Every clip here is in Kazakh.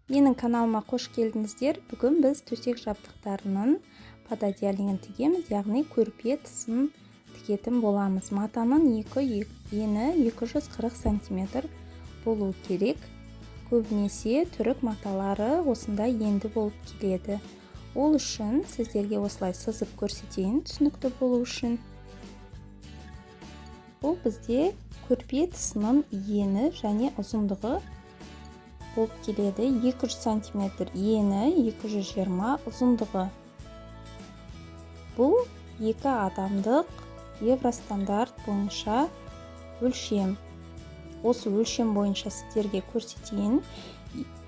Менің каналыма қош келдіңіздер. Бүгін біз төсек жабдықтарының пододеяльнигін тігеміз, яғни көрпе тысын тігетін боламыз. Матаның ені 240 сантиметр болу керек. Көбінесе түрік маталары осындай енді болып келеді. Ол үшін сіздерге осылай сызып көрсетейін, түсінікті болу үшін. Бұл бізде көрпе тысының ені және ұзындығы болып келеді. 200 сантиметр ені, 220 ұзындығы. Бұл екі адамдық евростандарт бойынша өлшем. Осы өлшем бойынша сіздерге көрсетейін.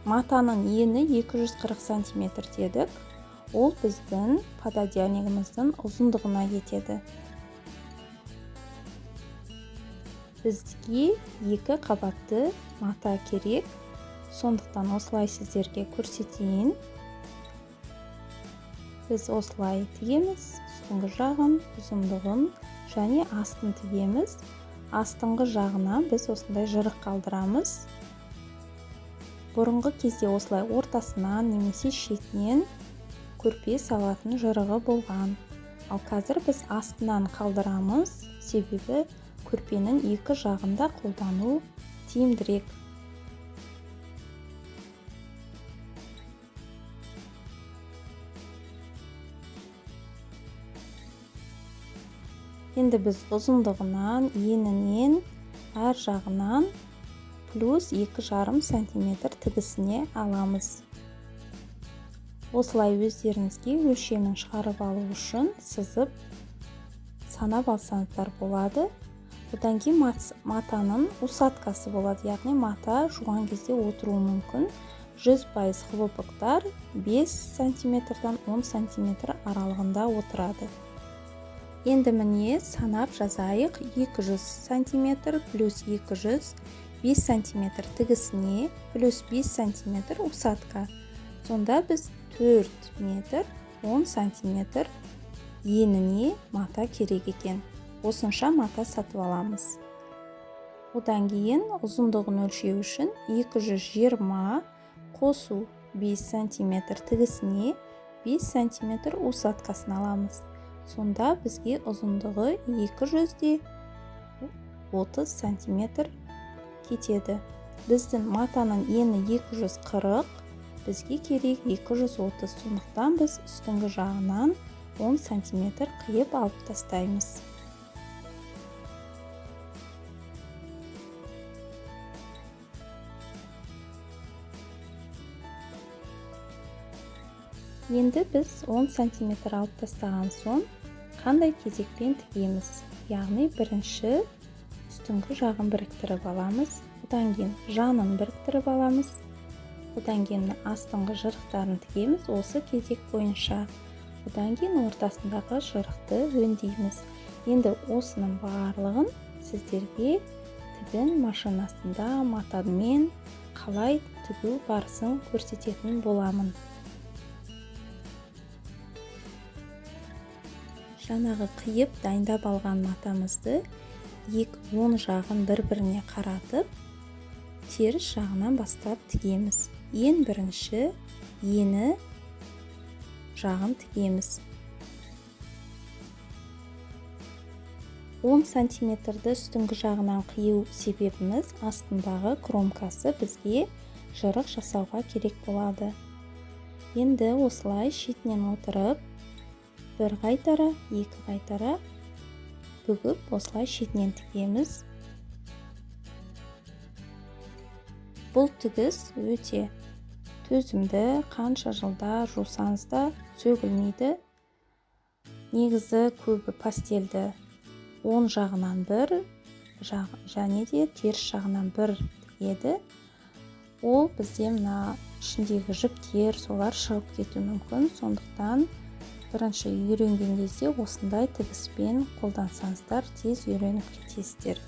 Матаның ені 240 сантиметр дедік. Ол біздің пододеяльнигіміздің ұзындығына кетеді. Бізге екі қабатты мата керек. Сондықтан осылай сіздерге көрсетейін. Біз осылай тігеміз, үстіңгі жағын, ұзындығын және астын тігеміз. Астыңғы жағына біз осындай жырық қалдырамыз. Бұрынғы кезде осылай ортасынан немесе шетінен көрпе салатын жырығы болған. Ал қазір біз астынан қалдырамыз, себебі көрпенің екі жағында қолдану тиімдірек. Енді біз ұзындығынан, енінен, әр жағынан плюс 2,5 сантиметр тігісіне аламыз. Осылай өздеріңізге өлшемін шығарып алу үшін сызып санап алсаңыздар болады. Одан кейін матаның усадкасы болады, яғни мата жуған кезде отыруы мүмкін. 100% хлопоктар 5 сантиметрдан 10 сантиметр аралығында отырады. Енді міне санап жазайық. 200 сантиметр плюс 200, 5 сантиметр тігісіне плюс 5 сантиметр усадка. Сонда біз 4 метр 10 сантиметр еніне мата керек екен. Осынша мата сатып аламыз. Одан кейін ұзындығын өлшеу үшін 220 қосу 5 сантиметр тігісіне 5 сантиметр усадкасын аламыз. Сонда бізге ұзындығы 230 сантиметр кетеді. Біздің матаның ені 240, бізге керек 230. Сондықтан біз үстіңгі жағынан 10 сантиметр қиып алып тастаймыз. Енді біз 10 сантиметр алып тастаған соң қандай кезекпен тігеміз? Яғни бірінші үстіңгі жағын біріктіріп аламыз, одан кейін жанын біріктіріп аламыз, одан кейін астыңғы жырықтарын тігеміз осы кезек бойынша. Одан кейін ортасындағы жырықты өңдейміз. Енді осының барлығын сіздерге тігін машинасында матамен қалай тігу барысын көрсететін боламын. Жаңағы қиып дайындап алған матамызды екі оң жағын бір-біріне қаратып, теріс жағынан бастап тігеміз. Ең бірінші ені жағын тігеміз. 10 сантиметрді үстіңгі жағынан қию себебіміз астындағы кромкасы бізге жырық жасауға керек болады. Енді осылай шетінен отырып, бір қайтара, екі қайтара бүгіп осылай шетінен тігеміз. Бұл тігіс өте төзімді, қанша жылда жусаңыз да сөгілмейді. Негізі көбі пастельді оң жағынан бір, және де теріс жағынан бір тігеді. Ол бізде мына ішіндегі жіптер солар шығып кетуі мүмкін. Сондықтан бірінші үйренген кезде осындай тігіспен қолдансаңыздар тез үйреніп кетесіздер.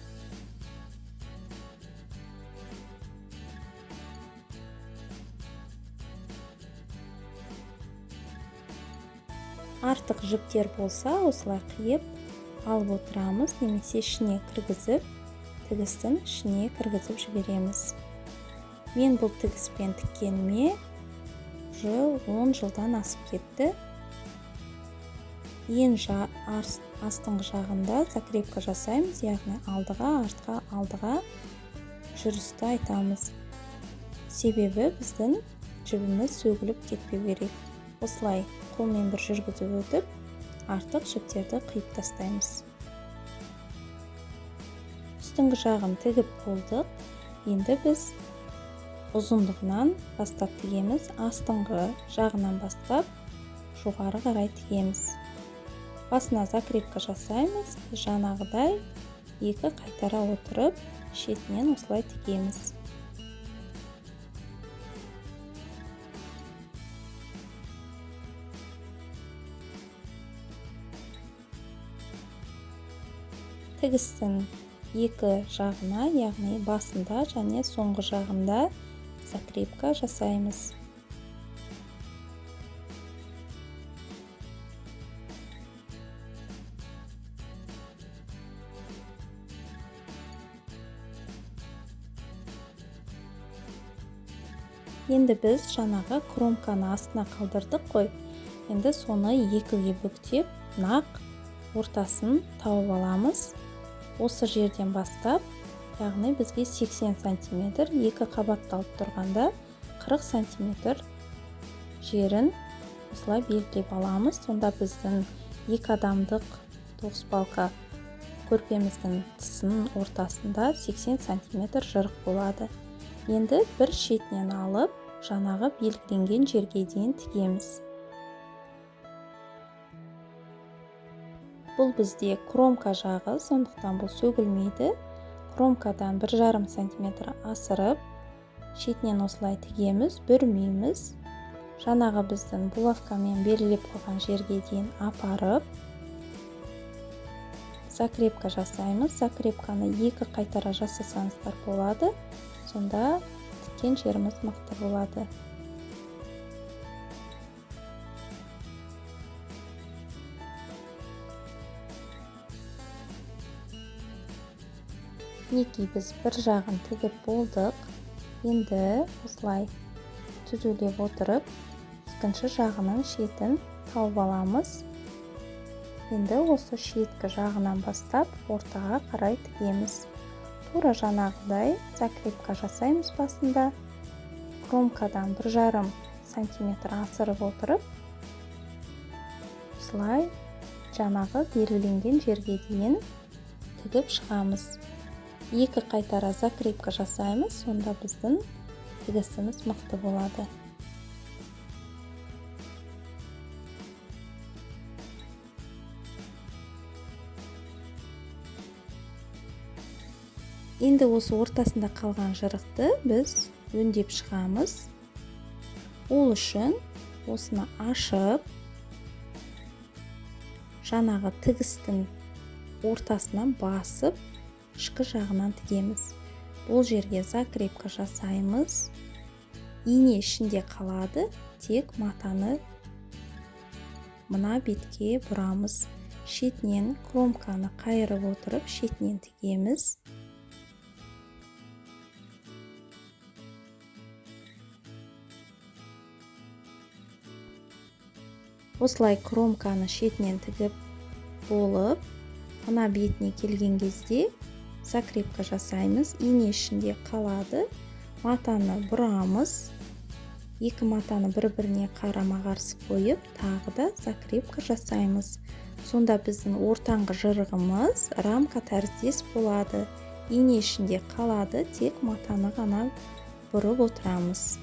Артық жіптер болса осылай қиып алып отырамыз, немесе ішіне кіргізіп, тігістің ішіне кіргізіп жібереміз. Мен бұл тігіспен тіккеніме уже 10 жылдан асып кетті. Ең астыңғы жағында закрепка жасаймыз, яғни алдыға, артқа, алдыға жүрісті айтамыз. Себебі біздің жібіміз сөгіліп кетпеу керек. Осылай қолмен бір жүргізіп өтіп, артық жіптерді қиып тастаймыз. Үстіңгі жағын тігіп болдық. Енді біз ұзындығынан бастап тігеміз, астыңғы жағынан бастап жоғары қарай тігеміз. Басына закрепка жасаймыз, жаңағыдай екі қайтара отырып, шетінен осылай тігеміз. Тігістің екі жағына, яғни басында және соңғы жағында закрепка жасаймыз. Енді біз жаңағы кромканы астына қалдырдық қой. Енді соны екіге бүктеп, нақ ортасын тауып аламыз. Осы жерден бастап, яғни бізге 80 сантиметр, екі қабатталып тұрғанда 40 сантиметр жерін осылай белгілеп аламыз. Сонда біздің екі адамдық тоғызпалка көрпеміздің тысының ортасында 80 сантиметр жырық болады. Енді бір шетінен алып, жаңағы белгіленген жерге дейін тігеміз. Бұл бізде кромка жағы, сондықтан бұл сөгілмейді. Кромкадан 1,5 сантиметр асырып, шетінен осылай тігеміз, бүрмейміз. Жаңағы біздің булавкамен белгілеп қойған жерге дейін апарып, закрепка жасаймыз. Закрепканы екі қайтара жасасаңыздар болады. Сонда тіккен жеріміз мықты болады. Мінекей біз бір жағын тігіп болдық. Енді осылай түзулеп отырып, екінші жағының шетін тауып аламыз. Енді осы шеткі жағынан бастап ортаға қарай тігеміз. Тура жаңағыдай закрепка жасаймыз басында. Кромкадан 1,5 сантиметр асырып отырып, осылай жаңағы белгіленген жерге дейін тігіп шығамыз. Екі қайтара закрепка жасаймыз, сонда біздің тігісіміз мықты болады. Енді осы ортасында қалған жырықты біз өңдеп шығамыз. Ол үшін осыны ашып, жаңағы тігістің ортасынан басып, ішкі жағынан тігеміз. Бұл жерге закрепка жасаймыз. Ине ішінде қалады, тек матаны мына бетке бұрамыз. Шетінен кромканы қайырып отырып, шетінен тігеміз. Осылай кромканы шетінен тігіп болып, мына бетіне келген кезде закрепка жасаймыз. Ине ішінде қалады. Матаны бұрамыз. Екі матаны бір-біріне қарама-қарсы қойып, тағы да закрепка жасаймыз. Сонда біздің ортаңғы жырығымыз рамка тәріздес болады. Ине ішінде қалады, тек матаны ғана бұрып отырамыз.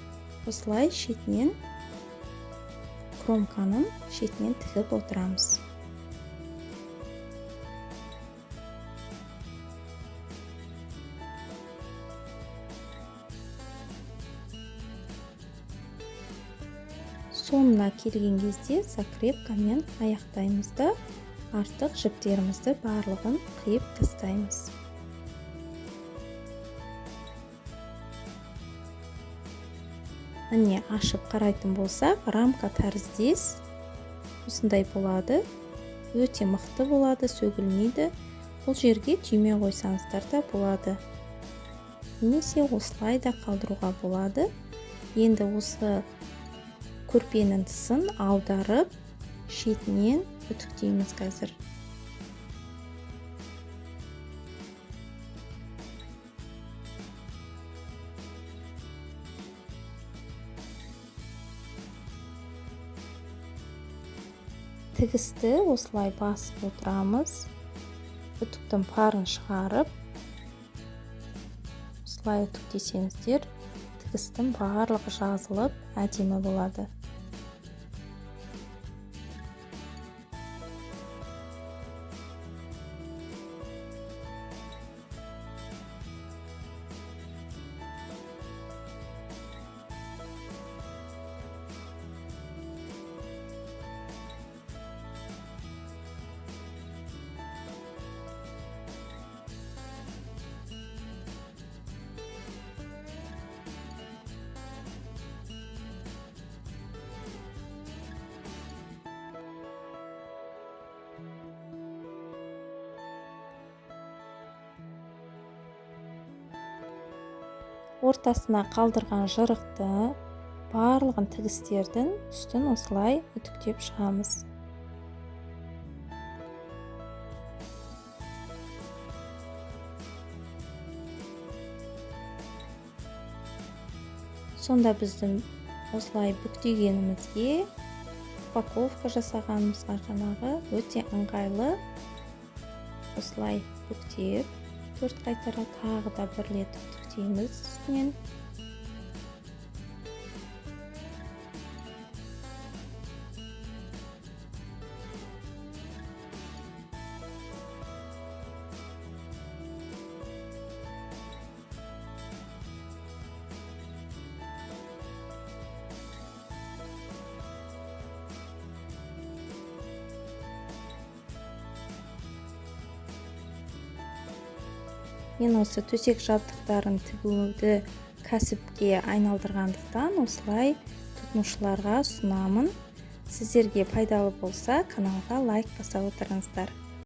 Осылай шетінен кромканың шетінен тігіп отырамыз. Соңына келген кезде закрепкамен аяқтаймыз да, артық жіптерімізді барлығын қиып тастаймыз. Міне, ашып қарайтын болсақ, рамка тәріздес осындай болады. Өте мықты болады, сөгілмейді. Бұл жерге түйме қойсаңыздар да болады. Немесе осылай да қалдыруға болады. Енді осы көрпенің тысын аударып, шетінен үтіктейміз қазір. Тігісті осылай басып отырамыз. Үтіктің парын шығарып, осылай үтіктесеңіздер, тігістің барлығы жазылып, әдемі болады. Ортасына қалдырған жырықты барлығын тігістердің үстін осылай үтіктеп шығамыз. Сонда біздің осылай бүктегенімізге, упаковка жасағанымызға жаңағы өте ыңғайлы. Осылай бүктеп 4 қайтара тағы да бір рет үтіктейміз үстінен. Мен осы төсек жабдықтарын тігуді кәсіпке айналдырғандықтан осылай тұтынушыларға ұсынамын. Сіздерге пайдалы болса, каналға лайк баса отырыңыздар.